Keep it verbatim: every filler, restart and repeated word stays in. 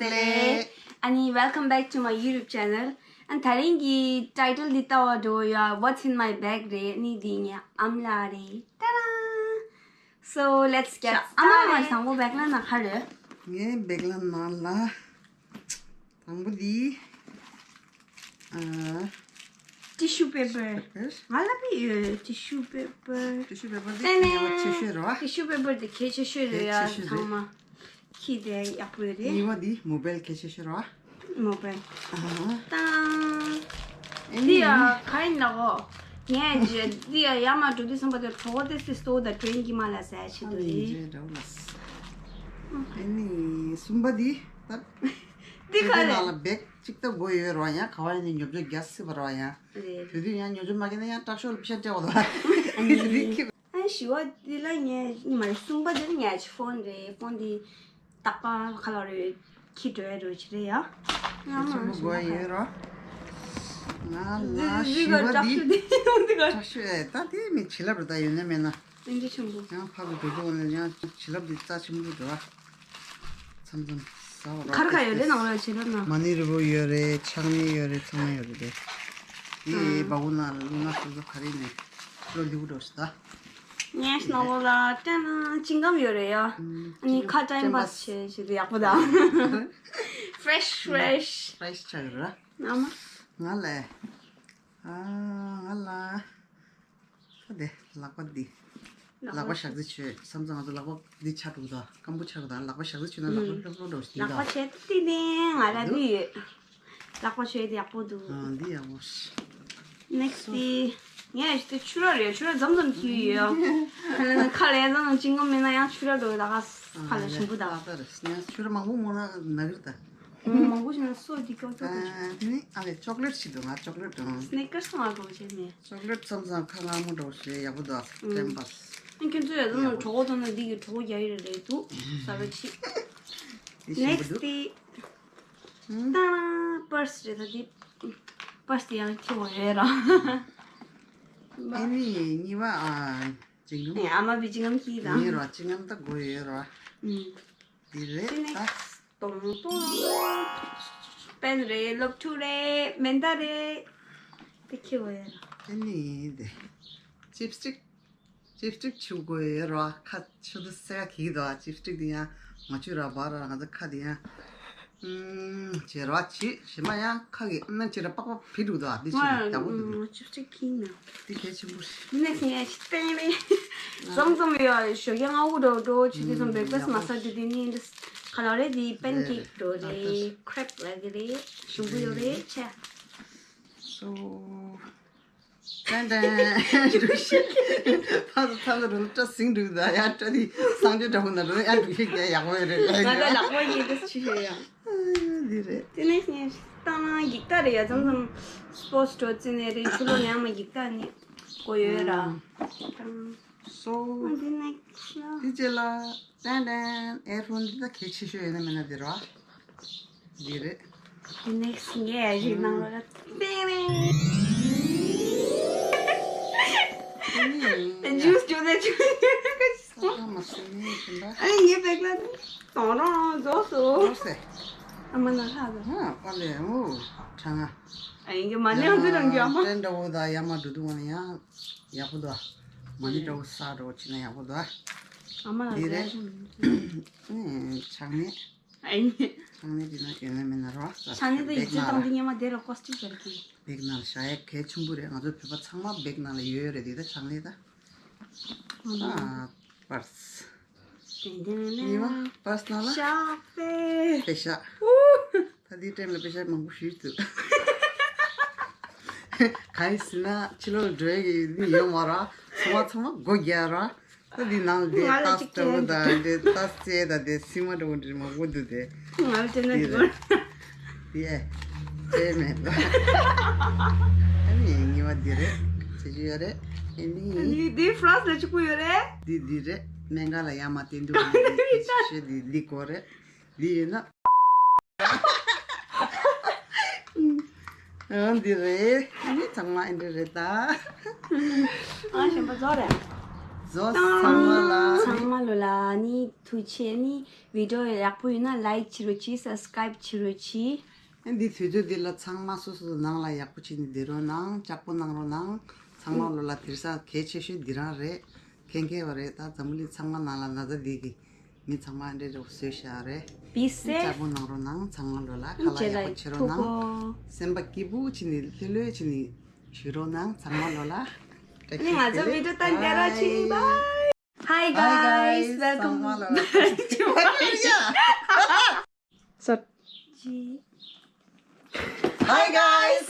ལེ། ཨ་ནི། Welcome back to my YouTube channel. ཨ་ནི་དེ་རིང་གི་ཊའི་ཊལ་འདི་ལྟ་བ་འགྲོ་ཡ། What's in my bag རེད། ཨ་ནི་འདི་ངའི་ཨ་མ་ལགས་རེད། ཏཱ་ར། So let's get started. ཨ་མ་ལགས་དང་པོ་བེག་ལ་ནང་ག་རེད། ངའི་བེག་ལ་ནང་ལ། དང་པོ་འདི། ཨ། ཊི་ཤུ་པེ་པར། པེ་པར། ང་ལ་པི་ཡོད། ཊི་ཤུ་པེ་པར། ཊི་ཤུ་པེ་པར་འདི་ཏན་ཏན། གལ་ཆེ་ཤོས་རེད་བ། ཊི་ཤུ་པེ་པར་འདི་གལ་ཆེ་ཤོས་རེད་ཡ། གལ་ཆེ་ཤོས་རེད། ཚང་མ་ཁྱི་དེ་ཡག་པོ་རེད། གཉིས་པ་འདི་མོ་བེལ་གལ་ཆེ་ཤོས་རེད་བ། མོ་བེལ། ཨ་ཧ། ཏང་། ཨེ་འདི་ཡ་ནི། ག་ཡིན་ལ་གོ། ངས་ཇེ་འདི་ཡ་ཡར་མར་འགྲོ་དུས་ཙམ་པ་དེ་གྲོད་ཁོག་ཏོག་ཙམ་ལྟོགས་དང་ཊེན་གྱི་མ་ལ་ཟས་བྱེད་དུ་ཨ་ནི་རེད། ཇེ་འདྲ་བོ་ལ། ཨེ་ནི་གསུམ་པ་འདི་ད། འདི་ག་རེད། ནང་ལ་བེག་གཅིག་ལྟ་དགོས་ཡོད་རོ་ཡང་། ག་བ་ཡིན་ནི་ཉོ་ཆ་རྒྱ་སྲིད་པ་རོ་ཡང་། རེད། དེ་དུས་ཡང་ཉོ་ཆ་མ་གི་ན་ཡང་སྐྲག་ཤོར་ལ་ཕྱིར་སྤྲད་འོ་ལ། ཨ་ནི། ཨ་བཞི་བ་འདི་ལ་ངས་ཉི་མ་རེ་གསུམ་པ་འདི་ལ་ངས་ཕོན་རེད། ཕོན་འདི་རྟག་པར་ག་ལ་རེད་ཁྱི་འགྲོ་ཡ་འགྲོ་ཆི་རེད་ཡ། ང་མ་ཆེན་པོ་དགོས་ཡོད་རོ། ང་ལ་འདི་བཞི་ག་བ་འདི་སྐྲག་ཤོས་འདི་འདི་ག་སྐྲག་ཤོས་ཨེ། ད་དེ་མི་བྱིན་རླབས་རེད། ད་ཡོད་ན་མེད་ན། སེང་གེ་ཆེན་པོ། ཡང་ཕར་དུ་འགྲོ་དུས་ཡང་བྱིན་རླབས་འདི་རྩ་ཆེན་པོ་འགྲོ་བ། མཚམས་མཚམས་ཟ་བ་ར། ག་རེ་ག་རེ་ཡོད་རེད། ནང་ལ་བྱིན་རླབས་ན། མ་ཎི་རིལ་བུ་ཡོད་རེད། ཕྱག་ནི་ཡོད་རེད། ཚང་མ་ཡོད་རེད་དེ། དེ་ཨ། སྦ་བུ་ན་ལུ་ན་སོ་སོ་ག་རེ་ནས་ལོ་ལིའུ་འགྲོ་ཞིག་ད། ངས་ནང་ལོ་ལ་ཏན་ཅིང་སྒམ་ཡོད་རེད་ཡ། ཨ་ནི་ཁ་ཊའིམ་པཱས་བྱེད་ཞིག་ཡག་པོ་ད། ཕེ་རེ་ཤི་ཕེ་རེ་ཤི། ཕེ་རེ་ཤི་ཆགས་ར། ཨ་མ། ང་ལ། ཨ། ང་ལ། ད་དེ་ལག་པ་འདི། ལག་པ་ཞག་རྩི་བྱོས། མཚམས་མཚམས་ང་ཚོ་ལག་པ་འདི་ཆག་འགྲོ་གི་འདུག་སྐམ་པོ་ཆག་འགྲོ་གི་འདུག་ལག་པ་ཞག་རྩི་བྱོས་ན་ལག་པ་ལྷོད་ལྷོད་འགྲོ་ཞིག་ལག་པ་འདུག་བྱས་ཏེ་ནས་ང་ལ་འདུག་འདི་ཡོད། ལག་པ་བྱས་ཏེ་ཡག་པོ་འདུག་ཨ། འདི་ཡག་པོ་ཞིག་ནེག་སི་ཊི། ངས་ཞུ་དེ་ཆུ་ར་རེད། ཆུ་ར་མཚམས་མཚམས་ཁྱེར་ཡོད། ཁ་ལས་མཚམས་མཚམས་ཅིང་སྒམ་མེད་ན་ཡང་ཆུ་ར་འགྲོ་ཡོད། ད་ག་ཁ་ལ་ཞིམ་པོ་ད། ད་ལྟ་རེད། ངས་ཆུ་ར་མང་པོ་མོ་ན་ན་གི་རེད་ད། མང་པོ་ཞིག་ན་སོ་འདི་ཀྱོག་ཀྱོག་ཏུ་ཨ། དེ་ནི་ཨ་ལས་ཅོག་ལེཊ་ཞིག་འདུག་ང་ཅོག་ལེཊ་འདུག་སི་ནེ་ཀར་སི་ང་དགོངས་བྱས་ནས། ཅོག་ལེཊ་མཚམས་མཚམས་ཁ་མངར་མོ་འདྲ་བོ་ཞིག་ཡག་པོ་འདུག་ཨ། ཨུམ། ཊའིམ་པཱས། ཨ་ཁྱོད་ཚོ་ཡ་ད་ནང་གྲོད་ཁོག་ཐོག་ན་འདི་གི་གྲོད་ཁོག་རྒྱག་ཡི་རེད་འདུག་ཟ་བ་ཆི། འདི་ཞིམ་པོ་ནེག་སི་ཊི། འདུག་ད་པར་སི་རེད་ད་འདི། པར་སི་དེ་ཡང་ཁྱི་འོ་ཡོད་ར། ཨེ་ནི་གཉིས་པ་ཨ། ཅིང་སྒམ། ཨེ་ཨ་མ་བི་ཅིང་སྒམ་ཁྱི་དང་། ཡིན་ར། ཅིང་སྒམ་ད་དགོས་ཡོད་ར། ཨུམ། འདི་རེད་ད། དེ་ནས་ཏོང་ཏོང་། པེན་རེད། སློབ་ཕྲུག་རེད། མེ་མདའ་རེད། དེ་ཁྱེར་བ་ཡ། དེ་ནི་དེ། ཅིབ་སི་ཊིག་ཅིབ་སི་ཊིག་ཆུ་དགོས་ཡོད་ར། ཁ་ཆུ་དུ་སེ་ག་གི་དོ། ཅིབ་སི་ཊིག་དེ་ཡང་མ་ཆུ་ར་བ་ར་ང་ཚོ་ཁ་དེ་ཡང་། ཨུམ། བྱེ་ར་བྱེ་ཞེ་མ་ཡང་ཁ་གི་ཨ་ན་བྱེ་ར་པག་པག་བི་འདུག་དོ། འདི་ཆུ་ཡག་པོ་འདུག་དེ། ཅིབ་སི་ཊིག་ཁྱི་ན། དེ་གལ་ཆེན་པོ་རེད། ནེག་སི་ཊི་ངས་ཅི་སྟེང་རེད། མཚམས་མཚམས་ཡོད་ཞོགས་ཀས་སྔ་པོ་འགྲོ་འགྲོ་བྱེད་དུས་ཙམ་བེག་ཕ་སི་མ་ཟ་དུས་དེ་ནི་འདི་ག་ལ་རེད། དེ་པན་ཀེག་འགྲོ་རེད། ཀྲེབ་ལ་གི་རེད། ཞིམ་པོ་ཡོད་རེད་ཆེ། སོ། ཏན་ཏན། ཕ་ཚོ་ཐབ་ཚོ་རུ་སྐྲ་ཟིང་འདུག་ད་ཡ། སྐྲ་དེ་གསང་སྤྱོད་འདྲ་པོ་ན་རུ་ཡ་འདུག་ཤེས་ཀྱི་ཡག་པོ་རེད། ང་ད་ལག་པ་ཡིན་དུ་ཆི་ཤེས་ཡ། འདི་རེད། དེ་ནས་ངས་བཏང་ན་འགྱིག་རྟ་རེད་ཡ། མཚམས་མཚམས་སི་པོར་ཊི་འགྲོ་རྩིས་ནས་རེད། ཆུ་ལོག་ནས་ཡང་མ་འགྱིག་རྟ་ནས་དགོས་ཡོད་ར། སོ། འདི་ནས་ཁྱི། དེ་རྗེས་ལ་ཏན་ཏན་ཨེར་ཕོན་འདི་ད་གལ་ཆེ་ཤོས་ཡོད་ན་མེད་ན་འདི་ར། འདི་རེད། དེ་ནེག་སི་ཊི་ངས་ཞིག་ནང་ལ་ཏེ་རེ། ཨ་ནི་ཇུས་ཇུས་ནས་ཇུས། ཨ་མ་སེ་ནི་ཤིན་པ། ཨ་ནི་ངའི་བེག་ལ་ཏོང་རོང་རྫོགས་སོ། རྫོགས་སེ། ཨ་མ་ན་ལྷག་གི། ཨ་ཨ་ལེ་ཨོ་གྲང་ང་། ཨ་ཡིན་གྱི་མ་ནེ་ཨང་ཙི་རང་གི་ཨ་མ། ཏན་འདྲ་བོ་ད་ཡ་མ་འགྲོ་དུས་ང་ཡང་ཡག་པོ་འདུག་མ་ནེ་འདྲ་བོ་ས་འདྲ་བོ་ཕྱིན་ན་ཡག་པོ་འདུག་ཨ་མ་ལ་འདི་རེད། ཆག་མེད། ཨ་ཡིན། ཆང་ནི་འདི་ན་ཡོད་ན་མེད་ན་རོ། ཆང་ནི་ད་ཡིག་ཚད་བཏང་དུས་སྔོན་མ་དེ་ར་ཀོ་སི་ཊིག་བར་གྱི། བེག་ནང་ལ་བཞག་ཡ་གལ་ཆེན་པོ་རེད། ང་ཚོ་བོད་པ་ཚང་མ་བེག་ནང་ལ་ཡོད་ཡོད་རེད། དེ་ད་ཆང་ནི་ད། ཨ་པར་སི། གཉིས་པ་པར་སི་ནང་ལ། ཤག་པེ། པེ་ཤག་ད་དེའི་ཊའིམ་ལ་པེ་ཤག་མང་པོ་ཞིག་འདུག་གང་ཡིན་ཟེར་ན་ཕྱི་ལོགས་ལ་འགྲོ་ཡ་གི་ཡོད་མ་ར། ཚང་མ་ཚང་མ་སྒོ་རྒྱག་ར། ད་འདི་ནང་ལ་དེ་ང་ལ་ཏཱས་ཅིག་ལྟ་བུ་དང་དེ་ཏཱས་ཅེ་དང་དེ་སི་མ་འདྲ་བོ་འདྲ་མང་པོ་འདུག་དེ། ང་ལ་དྲན་ན་འདི་རེད། འདི་ཨེ། ཅེ་མེད་ད། ཨ་ནི་གཉིས་པ་འདི་རེད། ཅི་ཅི་ཡོད་རེད། ཨ་ནི། ཨ་ནི་འདི་ཧྥ་རན་སི་ལ་གཅིག་པུ་ཡོད་རེད། འདི་འདི་རེད། སྨན་ཁང་ལ་ཡར་མར་བསྟན་དུས་འདི་ཅི་ཤེས་འདི་འདི་དགོས་རེད། འདི་ཡོད་ན། ཨ་འདི་རེད། ཨ་ནི་ཚང་མ་ཨེ་འདྲ་རེད་ད། ཨ་གཞན་པ་རྫོགས་རེད། རྫོགས་ཚང་མ་ལ། ཚང་མ་ལོ་ལ་ནི། བྱས་ནི་བི་ཌི་ཡོ་ཡག་པོ་ཡིན་ན་ལའིཀ་བྱེད་རོགས་གྱིས། སབ་སི་ཀ་རའིབ་བྱེད་རོགས་གྱིས། ཨ་འདི་དུས་ཚོད་འདི་ལ་ཚང་མ་སོ་སོ་སོ་ནང་ལ་ཡག་པོ་བྱས་ནི་བསྡད་རོགས་གནང་། ལྕགས་པོ་གནང་རོགས་གནང་། ཚང་མ་ལོ་ལ་དེང་སང་གལ་ཆེ་ཤོས་འདི་རང་རེད། མཁྱེན་མཁྱེན་པ་རེད། ད་འཛམ་བུ་གླིང་ཚང་མ་ནང་ལ་ན་ཚ་འདི་གི་མི་ཚང་མ་འདྲེ་རོགས་བཟོས་བཞག་རེད། Be safe. ལྕགས་པོ་གནང་རོགས་གནང་། ཚང་མ་ལོ་ལ་ཁ་ལག་ཡག་པོ་བྱེད་རོགས་གནང་། སེམས་པ་སྐྱིད་པོ་བྱས་ནི་ལྷོད་ལྷོད་བྱས་ནི་བཞུགས་རོགས་གནང་། ཚང་མ་ལོ་ལ་བཀྲ་ཤིས་བདེ་ལེགས། ང་ཚོ་བི་ཌི་ཡོ་བལྟས་བསྡད་རོགས་གྱིས། Bye. Hi guys, welcome. ཚང་མ་ལོ་ལ་བཀྲ་ཤིས་བདེ་ལེགས། Hi guys.